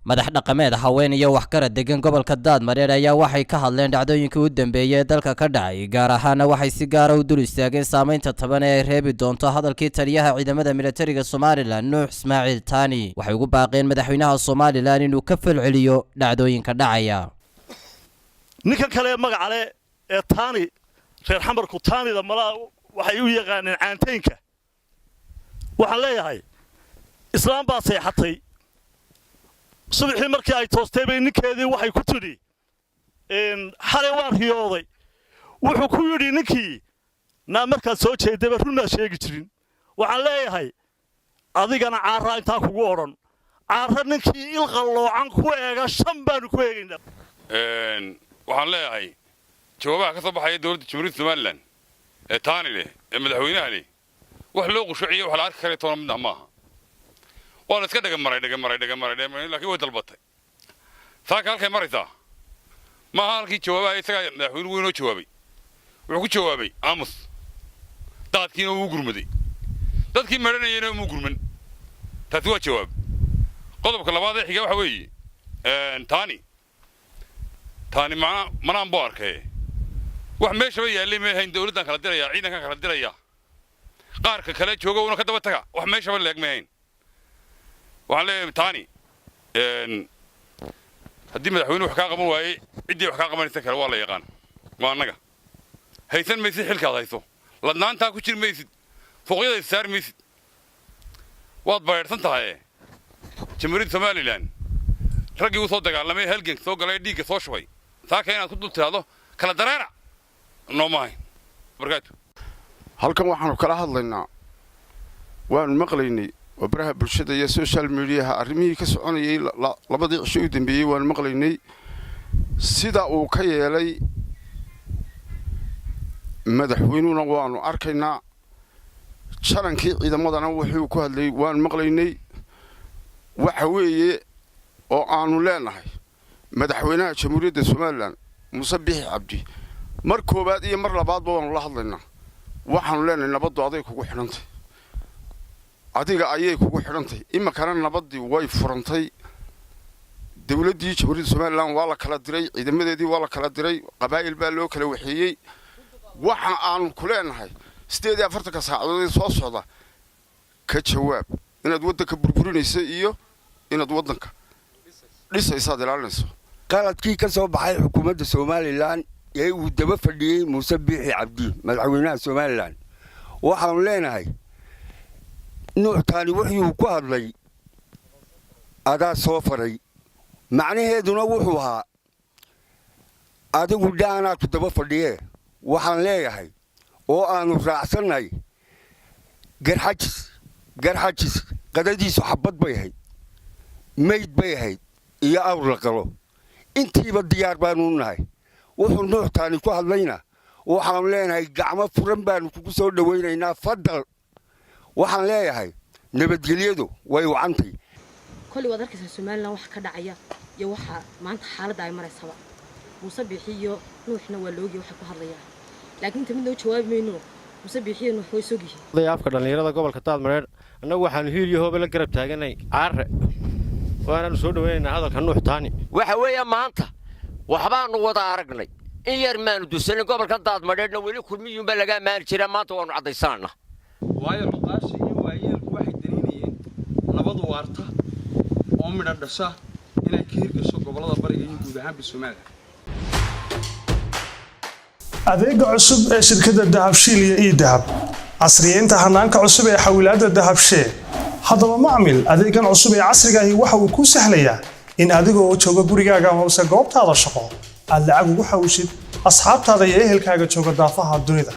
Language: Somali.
Madax dhaqameed, haween iyo waxgarad degan gobolka Daadmareer ayaa waxay ka hadleen dhacdooyinkii u dambeeyey ee dalka ka dhacay. Gaar ahaana waxay si gaara u dul istaageen saameynta taban ee ay reebi doonto hadalkii taliyaha ciidamada militariga Somaliland, Nuux Ismaaciil Taani. Waxay ugu baaqeen madaxweynaha Somaliland inuu ka falceliyo dhacdooyinka dhacaya. Ninkan kale ee magaca leh ee Taani, reer Xamarku Taanida malaa waxay u yaqaaneen caantaynka. Waxaan leeyahay, islaam baa seexatay. Subaxii markii ay toostay bay ninkeedii waxay ku tidhi, "Xalay waan riyooday." Wuxuu ku yidhi ninkii, "Naa, markaad soo jeedayba run maad sheegi jirin." Waxaan leeyahay, adigana caarraa intaa kugu odhan, caarra ninkii ilqalloocan ku eega, shan baanu ku eegaynaa. Waxaan leeyahay, jawaabaha ka soo baxaya dowladda Jamhuuriyadda Somaliland ee Taani leh ee madaxweynaha leh, wax loo qushuciyo, wax la arki kara toona midna maaha. Waa la iska dhegamaray, dhegamaray, dhegamaray, dhegamaray, laakiin way dalbatay. Saaka halkay maraysaa maaha halkii jawaabaha. Isagaa madaxweynuhu weynoo jawaabay. Wuxuu ku jawaabay aamus. Daadkiina wuu gurmaday, dadkii medhanayena umuu gurman. Taasi waa jawaab. Qodobka labaad ee xiga waxa weeye, Taani macnaa manaan buu arkay. Wax meeshaba yaallay ma ahayn. Dowladdan kala diraya, ciidankan kala diraya, qaarka kale jooga una ka daba taga, wax meeshaba leeg ma ahayn. Waxaan leeyahay, Taani, haddii madaxweynuhu wax kaa qaban waaye, ciddii wax kaa qabanaysa kale waa la yaqaan, waa annaga. Haysan maysid xilkaad hayso, ladnaantaa ku jiri maysid, fooqyada is saari maysid, waad baydhsan tahay. Jamhuuriyadda Somaliland raggii u soo dagaalamay, halganka soo galay, dhiigga soo shubay, saaka inaad ku dul tiraahdo "kala dareera" noo maahay barkaatu. Halkan waxaanu kala hadlaynaa, waanu maqlaynay oo baraha bulshada iyo social mediaha arrimihii ka soconayay labadii cisho u dambeeyey waanu maqlaynay. Sida uu ka yeelay madaxweynuhuna waanu arkaynaa. Janankii ciidamadana wuxuu ku hadlayay waanu maqlaynay. Waxa weeye oo aanu leenahay, madaxweynaha Jamhuuriyadda Somaliland, Muuse Bixi Cabdi, mar koowaad iyo mar labaadba waanu la hadlaynaa. Waxaanu leenahay, nabaddu aday kugu xidhantay, adiga ayay kugu xidhantay. Iminkana nabaddii way furantay. Dowladdii Jamhuuriyadda Somaliland waa la kala diray, ciidamadeedii waa la kala diray, qabaa'il baa loo kala waxeeyey. Waxa aanu ku leenahay, 48-ka saacadood ee soo socda ka jawaab inaad waddanka burburinaysa iyo inaad waddanka dhisaysaad ilaalinayso. Qaladkii ka soo baxay xukuumadda Somaliland ee uu daba fadhiyey Muuse Biixi Cabdi, madaxweynaha Somaliland, waxaanu leenahay, Nuux Taani wuxuu ku hadlay adaa soo faray. Macnaheeduna wuxuu ahaa, adigu dhaanaa ku daba fadhiyee. Waxaan leeyahay oo aanu raacsannahay Garxajis. Garxajis qadadiisu xabbad bay ahayd, mayd bay ahayd iyo awr la qalo, intiiba diyaar baanu nahay. Wuxuu Nuux Taani ku hadlayna waxaanu leenahay, gacmo furan baanu kugu soo dhowaynaynaa, fadal. Waxaan leeyahay, nabadgelyadu way wacantay. Kolley waad arkaysaa Somaliland waxa ka dhacaya iyo waxa maanta xaaladda ay maraysaba. Muuse Biixi iyo Nuuxna waa laogiya waxay ku hadlayaan, laakiin inta midna u jawaabi mayno. Muuse Biixi iyo Nuux way sogyihiin. Afka dhallinyarada gobolka Daadmareer, annagu waxaanu hiil iyo hoobe la garab taaganay Caare, waanaanu soo dhawaynaynaa hadalka Nuux Taani. Waxa weeye, maanta waxbaannu wada aragnay. In yar maanu dusanin gobolka Daadmadheedhna. Weli Kulmiyuunbaa laga ammaani jiraa, maanta waannu caddaysananaa. Waayo, cuqaasha iyo waayeelku waxay danaynayeen nabad waarta oo midho dhasha inay ka hirgasho gobollada bariga iyo guud ahaanba Somaliland. Adeega cusub ee shirkadda Dahabshiil iyo eDahab, casriyeynta hanaanka cusub ee xawilaadda Dahabshee. Haddaba macmil, adeegan cusub ee casriga ahi waxa uu kuu sahlayaa in adigoo jooga gurigaaga hoose goobtaada shaqo aad lacag ugu xawishid asxaabtaada iyo ehelkaaga jooga daafaha dunida.